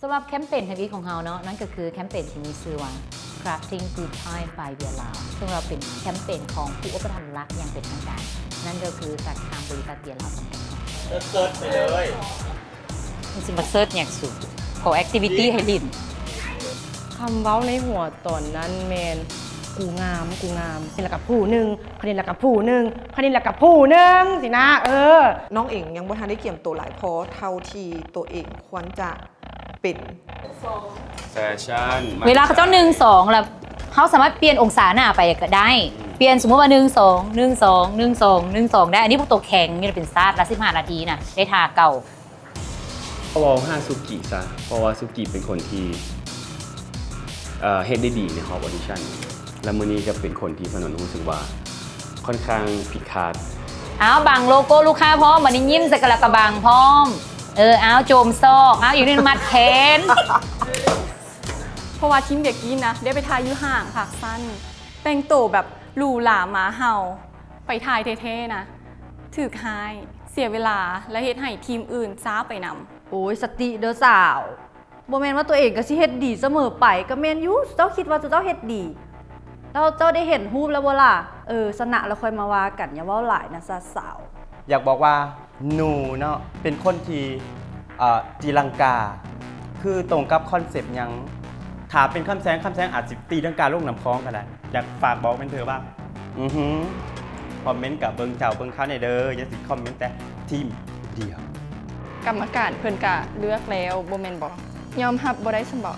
ສຳລັບແຄມເປນທຳອິດຂອງເຮົາເນາະ ນັ້ນກໍຄືແຄມເປນທີ່ມີຊື່ວ່າ Crafting Good Time by Beer Lounge ເຊິ່ງເຮົາເປັນແຄມເປນຂອງຜູ້ອຸປະຖຳຫຼັກຢ່າງເປັນທາງການ ນັ້ນກໍຄືຈາກທາງບໍລິສັດ Beer Lounge ຈຳກັດ. ເຊີດໄປເລີຍ. ມັນຊິມາເຊີດຫຍັງສູ ຂໍ activity ໃຫ້ຫຼິ້ນ. ຄຳເວົ້າໃນຫົວຕອນນັ້ນແມ່ນ ກູງາມ ກູງາມ ເຫັນແລ້ວກໍຜູ້ໜຶ່ງ ຄັນເຫັນແລ້ວກໍຜູ້ໜຶ່ງ ຄັນເຫັນແລ້ວກໍຜູ້ໜຶ່ງ ຊີ້ນະ ເອີ. ນ້ອງເອງຍັງບໍ່ທັນໄດ້ກຽມໂຕຫຼາຍພໍເທົ່າທີ່ໂຕເອງຄວນຈະເປັນ. ແຟຊັ່ນ ເວລາເຂົາເຈົ້າໜຶ່ງສອງ ແລ້ວເຮົາສາມາດປ່ຽນອົງສາໜ້າໄປກໍໄດ້ ປ່ຽນ ສົມມຸດວ່າ ໜຶ່ງສອງ ໜຶ່ງສອງ ໜຶ່ງສອງ ໜຶ່ງສອງ ໄດ້. ອັນນີ້ພວກໂຕແຂງຢູ່ ເປັນຊາດລະສິບຫ້ານາທີນະ ໄດ້ທ່າເກົ່າ. ເວົ້າຫາສຸກິຊະ ເພາະວ່າສຸກິເປັນຄົນທີ່ ເອີ ເຮັດໄດ້ດີໃນຮອບອອດິຊັນ ແລະ ມື້ນີ້ກໍເປັນຄົນທີ່ສະໜົນຮູ້ສຶກວ່າຄ່ອນຂ້າງຜິດຄາດ. ອ້າວ ບັງໂລໂກ້ລູກຄ້າພ້ອມ ບັດນີ້ຍິ້ມໃສ່ກັນແລ້ວກໍບັງພ້ອມ. ເອີ ອ້າວ ໂຈມຊອກ ອ້າວ ອີກໜຶ່ງມັດແຂນ. ເພາະວ່າທີມວຽກກີນນະ ໄດ້ໄປຖ່າຍຢູ່ຫ້າງພາກຊັນ ແຕ່ງໂຕແບບຫຼູຫຼາມາເຫົ່າ ໄປຖ່າຍແທ້ໆນະ ຖືກຮ້າຍ ເສຍເວລາ ແລະ ເຮັດໃຫ້ທີມອື່ນຊ້າໄປນຳ. ໂອ້ຍ ສະຕິເດີສາວ ບໍ່ແມ່ນວ່າຕົວເອງກໍຊິເຮັດດີສະເໝີໄປ ກໍແມ່ນຢູ່ ເຈົ້າຄິດວ່າເຈົ້າເຮັດດີ ແລ້ວເຈົ້າໄດ້ເຫັນຮູບແລ້ວບໍ່ລະ? ເອີ ຊະນະແລ້ວຄ່ອຍມາວ່າກັນ ຢ່າເວົ້າຫຼາຍນະຊະສາວ. ຢາກບອກວ່າໜູເນາະ ເປັນຄົນທີ່ ເອີ ຕີລັງກາ ຄືຕົງກັບຄອນເຊັບຫຍັງ ຖ້າເປັນຄຳແສງ ຄຳແສງອາດຊິຕີລັງກາລົງນ້ຳຂອງກໍໄດ້. ຢາກຝາກບອກເມັນເທີວ່າ ອືຫື ຄອມເມັນກໍເບິ່ງເຈົ້າເບິ່ງເຂົາແດ່ເດີ ຢ່າຊິຄອມເມັນແຕ່ທີມດຽວ. ກຳມະການເພິ່ນກະເລືອກແລ້ວບໍ່ແມ່ນບໍ? ຍອມຮັບບໍ່ໄດ້ຊັ້ນບໍ?